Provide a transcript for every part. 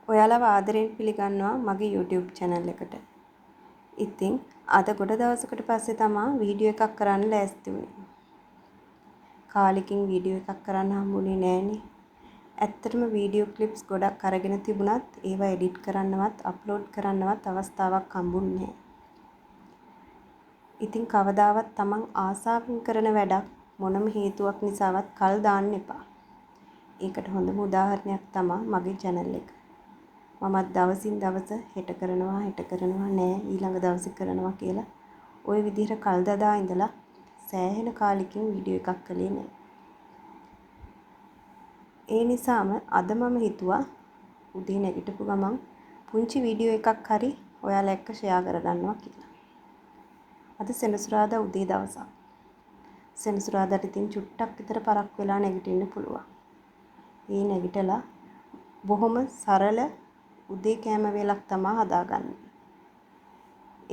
ඔයාලව ආදරෙන් පිළිගන්නවා මගේ YouTube channel එකට. ඉතින් අද ගොඩ දවසකට පස්සේ තමා වීඩියෝ එකක් කරන්න ලෑස්ති වුණේ. කාලෙකින් වීඩියෝ එකක් කරන්න හම්බුනේ නෑනේ. ඇත්තටම වීඩියෝ ක්ලිප්ස් ගොඩක් අරගෙන තිබුණත් ඒවා එඩිට් කරන්නවත් අප්ලෝඩ් කරන්නවත් අවස්ථාවක් හම්බුන්නේ නෑ. ඉතින් කවදාවත් තමන් ආසාවෙන් කරන වැඩක් මොනම හේතුවක් නිසාවත් කල් දාන්න එපා. ඒකට හොඳම උදාහරණයක් තමා මගේ channel එක. මමත් දවසින් දවස හෙට කරනවා හෙට කරනවා නෑ ඊළඟ දවසේ කරනවා කියලා ඔය විදිහට කල් දදා ඉඳලා සෑහෙන කාලෙකින් වීඩියෝ එකක් කළේ නෑ. ඒ නිසාම අද මම හිතුවා උදේ නැගිටපු ගමන් පුංචි වීඩියෝ එකක් හරි ඔයාලා එක්ක ෂෙයා කරගන්නවා කියලා. අද සෙනසුරාදා උදේ දවසක්. සෙනසුරාදාට ඉතින් චුට්ටක් විතර පරක් වෙලා නැගිටින්න පුළුවන්. ඒ නැගිටලා බොහොම සරල උදේ කෑම වේලක් තමා හදාගන්නේ.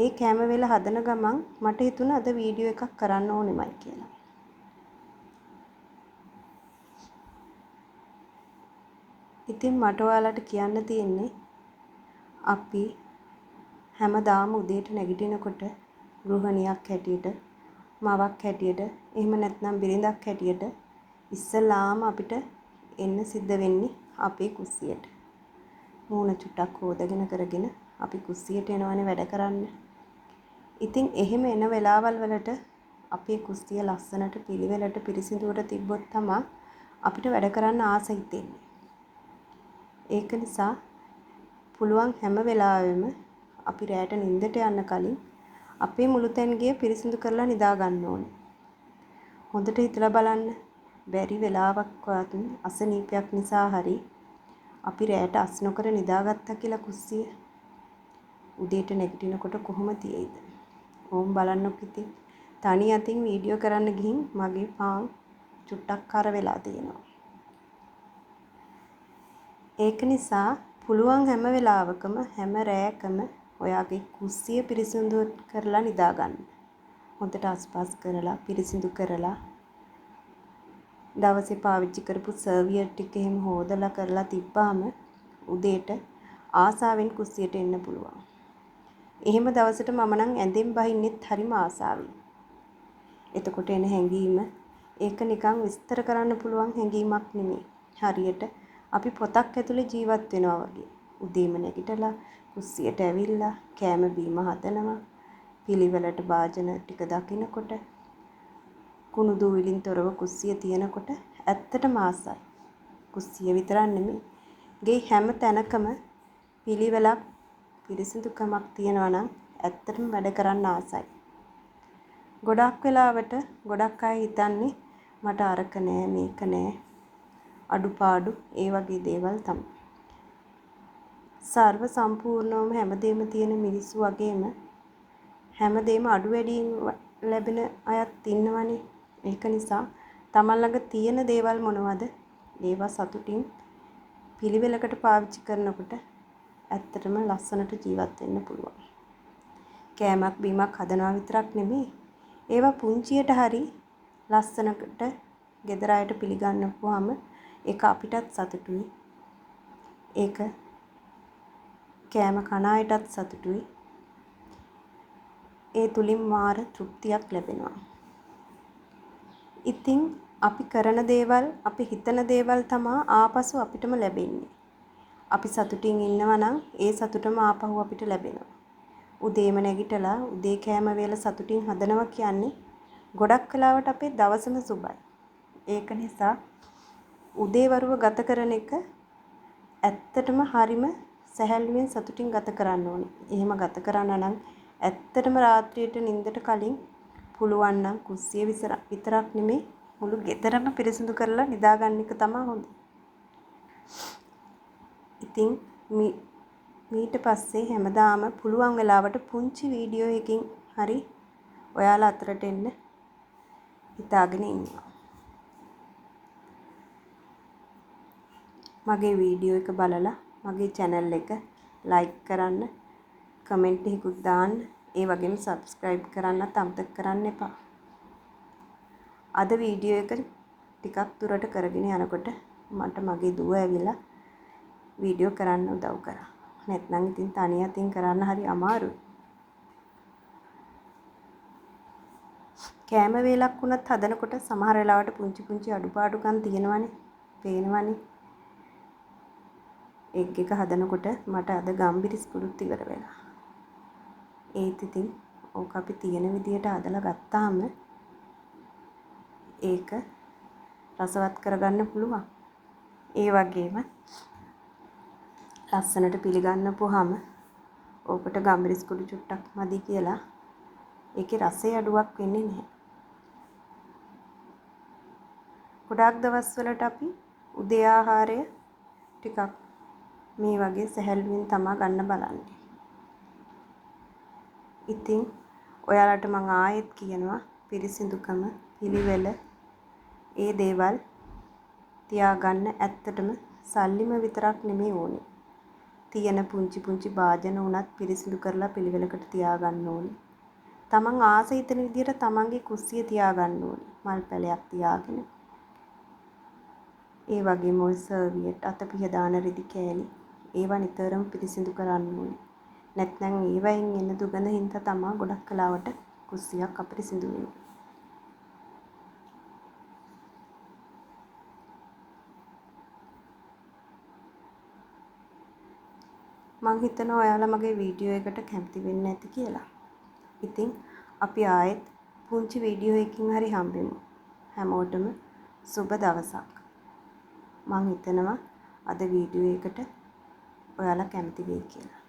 ඒ කෑම වේල හදන ගමන් මට හිතුණා අද වීඩියෝ එකක් කරන්න ඕනෙමයි කියලා. ඉතින් මට ඔයාලට කියන්න තියෙන්නේ අපි හැමදාම උදේට නැගිටිනකොට ගෘහණියක් හැටියට, මවක් හැටියට, එහෙම නැත්නම් බිරිඳක් හැටියට ඉස්සෙල්ලාම අපිට එන්න සිද්ධ වෙන්නේ අපේ කුස්සියට. මූණ චුට්ටක් හොදගෙන කරගෙන අපි කුස්සියට එනවනේ වැඩ කරන්න. ඉතින් එහෙම එන වෙලාවල් වලට අපේ කුස්සිය ලස්සනට පිළිවෙලට පිරිසිදුවට තිබ්බොත් තමා අපිට වැඩ කරන්න ආස හිතෙන්නේ. ඒක නිසා පුළුවන් හැම වෙලාවෙම අපි රැට නිින්දට යන්න කලින් අපේ මුළුතැන් ගෙය පිරිසිදු කරලා නිදා ගන්න ඕනේ. හොඳට හිතලා බලන්න, බැරි වෙලාවක්වත් අසනීපයක් නිසා හරි අපි රැට අස් නොකර නිදාගත්තා කියලා කුස්සිය උදේට නැගිටිනකොට කොහොම තියෙයිද? ඕම් බලන්නකො ඉතින්. තනි අතින් වීඩියෝ කරන්න ගිහින් මගේ පාන් චුට්ටක් කර වෙලා තියෙනවා. ඒක නිසා පුළුවන් හැම වෙලාවකම හැම රෑකම ඔයාගේ කුස්සිය පිරිසිදු කරලා නිදා ගන්න. හොඳට අස්පස් කරලා පිරිසිදු කරලා දවසේ පාවිච්චි කරපු සර්වියට් ටික එහෙම හොදලා කරලා තිබ්බාම උදේට ආසාවෙන් කුස්සියට එන්න පුළුවන්. එහෙම දවසට මම නම් ඇඳෙන් බහින්නෙත් හරිම ආසාවෙන්. එතකොට එන හැඟීම ඒක නිකන් විස්තර කරන්න පුළුවන් හැඟීමක් නෙමෙයි. හරියට අපි පොතක් ඇතුලේ ජීවත් වෙනවා වගේ. උදේම නැගිටලා කුස්සියට ඇවිල්ලා කෑම බීම හදනවා. පිළිවෙලට භාජන ටික දකිනකොට කුණු දූවිලින් තොරව කුස්සිය තියෙනකොට ඇත්තටම ආසයි. කුස්සිය විතරක් නෙමෙයි, ගේ හැම තැනකම පිළිවෙලක් පිරිසිදුකමක් තියෙනවා නම් ඇත්තටම වැඩ කරන්න ආසයි. ගොඩක් වෙලාවට ගොඩක් අය හිතන්නේ මට අරක නෑ මේක නෑ අඩුපාඩු ඒ වගේ දේවල් තමයි. සර්ව සම්පූර්ණවම හැමදේම තියෙන මිනිස්සු වගේම හැමදේම අඩු වැඩියෙන් ලැබෙන අයත් ඉන්නවනේ. ඒක නිසා තමන් ළඟ තියෙන දේවල් මොනවද ඒවා සතුටින් පිළිවෙලකට පාවිච්චි කරනකොට ඇත්තටම ලස්සනට ජීවත් වෙන්න පුළුවන්. කෑමක් බීමක් හදනවා විතරක් නෙමෙයි, ඒවා පුංචියට හරි ලස්සනට ගෙදර අයට පිළිගන්නපුවාම ඒක අපිටත් සතුටුයි. ඒක කෑම කන අයටත් සතුටුයි. ඒ තුලින් මාර තෘප්තියක් ලැබෙනවා. ඉතින් අපි කරන දේවල්, අපි හිතන දේවල් තමා ආපසු අපිටම ලැබෙන්නේ. අපි සතුටින් ඉන්නවා නම් ඒ සතුටම ආපහු අපිට ලැබෙනවා. උදේම නැගිටලා උදේ කෑම වේල සතුටින් හදනවා කියන්නේ ගොඩක් වෙලාවට අපේ දවසම සුබයි. ඒක නිසා උදේ වරුව ගත කරන එක ඇත්තටම හරිම සැහැල්ලුවෙන් සතුටින් ගත කරන්න ඕනේ. එහෙම ගත කරන්න නම් ඇත්තටම රාත්‍රියට නිින්දට කලින් පුළුවන් නම් කුස්සිය විතරක් නෙමෙයි මුළු ගෙදරම පිරිසිදු කරලා නිදා ගන්න එක තමයි හොඳ. ඉතින් මීට පස්සේ හැමදාම පුළුවන් වෙලාවට පුංචි වීඩියෝ එකකින් හරි ඔයාලා අතරට එන්න හිතාගෙන ඉන්නවා. මගේ වීඩියෝ එක බලලා මගේ චැනල් එක ලයික් කරන්න, කමෙන්ට් එකකුත් දාන්න, ඒ වගේම සබ්ස්ක්‍රයිබ් කරන්නත් අමතක කරන්න එපා. අද වීඩියෝ එක ටිකක් දුරට කරගෙන යනකොට මට මගේ දුව ඇවිල්ලා වීඩියෝ කරන්න උදව් කරා. නැත්නම් ඉතින් තනි අතින් කරන්න හරි අමාරුයි. කෑම වේලක් වුණත් හදනකොට සමහර වෙලාවට පුංචි පුංචි අඩුපාඩුකම් තියෙනවනේ, පේනවනේ. එග් එක හදනකොට මට අද ගම්බිරිස් කුඩුත් ඉවර වෙලා. ඒත් ඉතින් ඕක අපි තියෙන විදියට හදලා ගත්තාම ඒක රසවත් කරගන්න පුළුවන්. ඒ වගේම ලස්සනට පිළිගන්නපුවාම ඕකට ගම්බිරිස් කුඩු චුට්ටක් මදි කියලා ඒකේ රසය අඩුවක් වෙන්නේ නැහැ. ගොඩාක් දවස්වලට අපි උදේ ආහාරය ටිකක් මේ වගේ සැහැල්ලුවෙන් තමා ගන්න බලන්නේ. ඉතින් ඔයාලට මං ආයෙත් කියනවා පිරිසිදුකම, පිළිවෙල, ඒ දේවල් තියාගන්න ඇත්තටම සල්ලිම විතරක් නෙමෙයි ඕනේ. තියෙන පුංචි පුංචි භාජන වුණත් පිරිසිදු කරලා පිළිවෙලකට තියාගන්න ඕනේ. තමන් ආස හිතෙන විදියට තමන්ගේ කුස්සිය තියාගන්න ඕනේ. මල් පැලයක් තියාගෙන. ඒ වගේම ඔය සර්වියට්, අත පිහ දාන රෙදි කෑලි ඒවා නිතරම පිරිසිදු කරන්න ඕනේ. නැත්නම් ඒවයින් එන දුගඳ හින්දා තමා ගොඩක් වෙලාවට කුස්සියක් අපිරිසිදු වෙන්නේ. මං හිතනවා ඔයාලා මගේ වීඩියෝ එකට කැමති වෙන්න ඇති කියලා. ඉතින් අපි ආයෙත් පුංචි වීඩියෝ එකකින් හරි හම්බෙමු. හැමෝටම සුබ දවසක්. මං හිතනවා අද වීඩියෝ එකට ඔයාලා කැමති වෙයි කියලා.